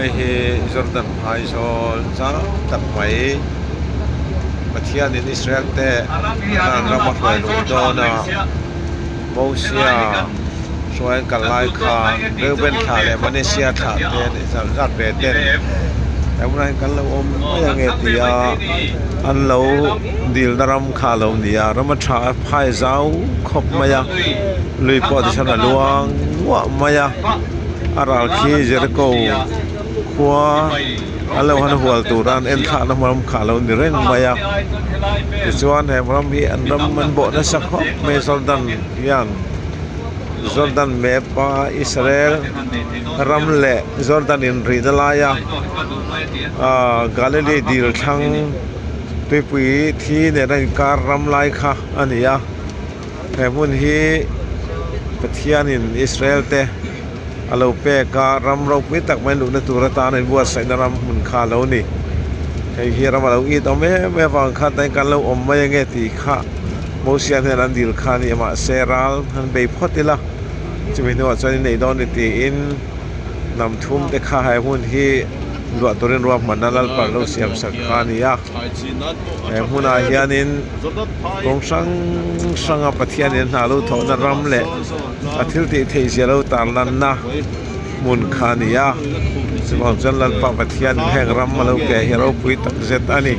Hei hi Jordan phai zawl zau tak mai Pathianin Israel te Canaan rama hruai luh dawn a Mosia hruai an kal lai khan Reuben thlah leh Manasseh thlah te an inzal zat ve ten he hmunah hian kan lo awm mai ange tia an lo dilna ram kha a lo ni a ram a tha a phai zau khawp mai a lui pawh tichuan a luang nuah mai a. A ral khi Jericho khua an lo han hual tur a an en thlahna ram kha a lo ni reng mai a tichuan he ram hi an ram an bawh nasa khawp mai Jordan hian Jordan map a Israel ram leh Jordan inrihna laia ah Galilee dil thlang tuipui thi nena inkar ram lai kha a ni a. He hmun hi Pathianin Israel te a lo pek a, ram ropui tak mai luhna tur atana inbuatsaihna ram hmun kha a lo ni. Hei hi ram a lo it awm em em avang khan tain kan lo awm mai ange tih kha Mosia hnen an dil kha a ni a, mahse ral han bei phawt ila chumi hnuah chuan inneih dawn ni tiin hnam thum te kha he hmun hi luah turin ruahmanna Lalpa lo siam sak kha a ni a. He hmunah hianin kawng hrang hranga Pathianin hna lo thawhna ram leh a thil tih theih zia lo tarlanna hmun kha a ni a. Chuvang chuan Lalpa Pathianin heng ram a lo pe hi a ropui tak zet a ni.